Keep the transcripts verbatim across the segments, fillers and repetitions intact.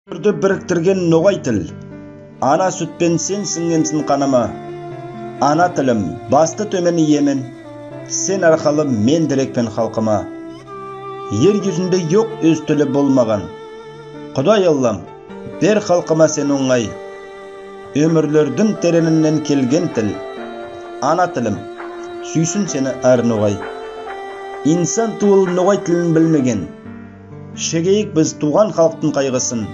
Оьмирди бириктирген ногай тил. Ана суьт пен сен синъгенсинъ каныма. Ана тилим, басты тоьмен иемен. Сен аркалы мен дирекпен халкыма. Ер юзинде йок оьз тили болмаган. Кудай Аллам, бер халкыма сен онъай. Оьмирлердинъ терениннен келген тил. Ана тилим, суьйсин сени аьр ногай. Инсан тувыл ногай тилин билмеген. Шегейик биз тувган халктынъ кайгысын.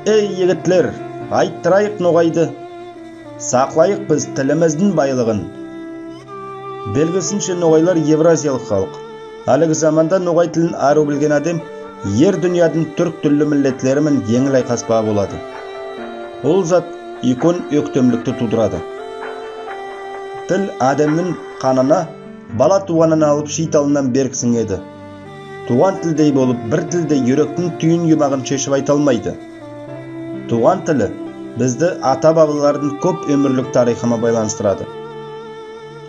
Эй, йигитлер, айттырайык ногайды. Саклайык биз тилимиздинъ байлыгын. Белгисинше, ногайлар евразиялык халк. Аьлиги заманда ногай тилин аьрув билген аьдем ер дуныядынъ туьрк тилли миллетлери мен енъил айкаспага болады. Ол зат уьйкен оьктемликти тувдырады. Тил аьдемнинъ канына бала тувганнан алып шийталыннан берк синъеди. Тувган тилдей болып, бир тилде юректинъ туьйин юмагын шешип айта алмайды. Тувган тили бизди ата-бабалардынъ коьп оьмирлик тарыйхы ман байланыстырады.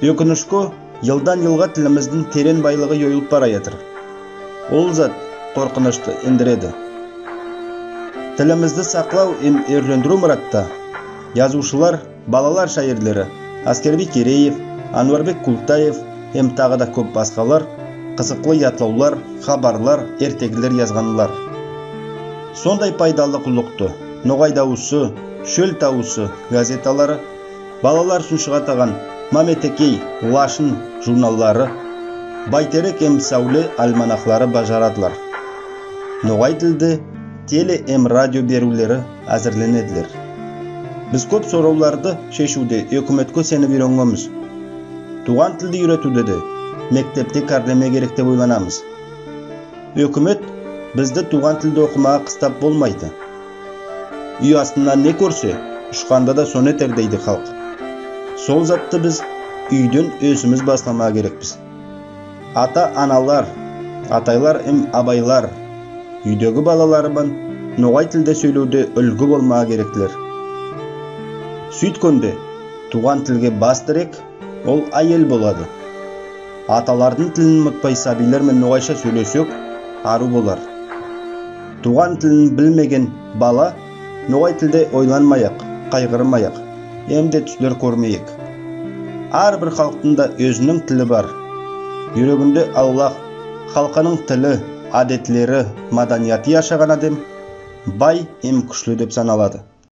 Оькинишке, йылдан-йылга тилимиздинъ терен байлыгы йойылып бараятыр. Ол зат коркынышты эндиреди. Тилимизди саклав эм оьрлендируьв мыратта язувшылар, балалар шаирлери Аскербий Кереев, Анварбек Култаев эм тагы да коьп баскалар кызыклы ятлавлар, хабарлар, эртегилер язганлар. Сондай пайдалы куллыкты «Ногай давысы», «Шоьл тавысы» газеталары, балалар уьшин шыгатаган «Маметекей», «Лашын» журналлары, «Байтерек» эм «Саьвле» альманахлары бажарадылар. Ногай тилде теле эм радио беруьвлери аьзирленедилер. Биз коьп соравларды шешуьвде оькиметке сенип уьйренгенмиз. Тувган тилди уьйретуьвде де мектепте каьрлемеге керек деп ойланамыз. Оькимет бизди тувган тилде окымага кыстап болмайды. Уясында не коьрсе, ушканда да соны этер дейди халк. Сол затты биз уьйден оьзимиз басламага керекпиз. Ата-аналар, атайлар эм абайлар уьйдеги балалары ман ногай тилде соьйлевде уьлги болмага керектилер. Суьйткенде тувган тилге бас дирек ол аьел болады. Аталардынъ тилин мутпай сабийлер мен ногайша соьйлесек, аьрув болар. Тувган тилин билмеген бала ногай тилде ойланмаяк, кайгырмаяк, эм де туьслер коьрмеек. Аьр бир халктынъ да оьзининъ тили бар. Юрегинде Аллах, халкынынъ тили, аьдетлери, маданияты яшаган аьдем бай эм куьшли деп саналады.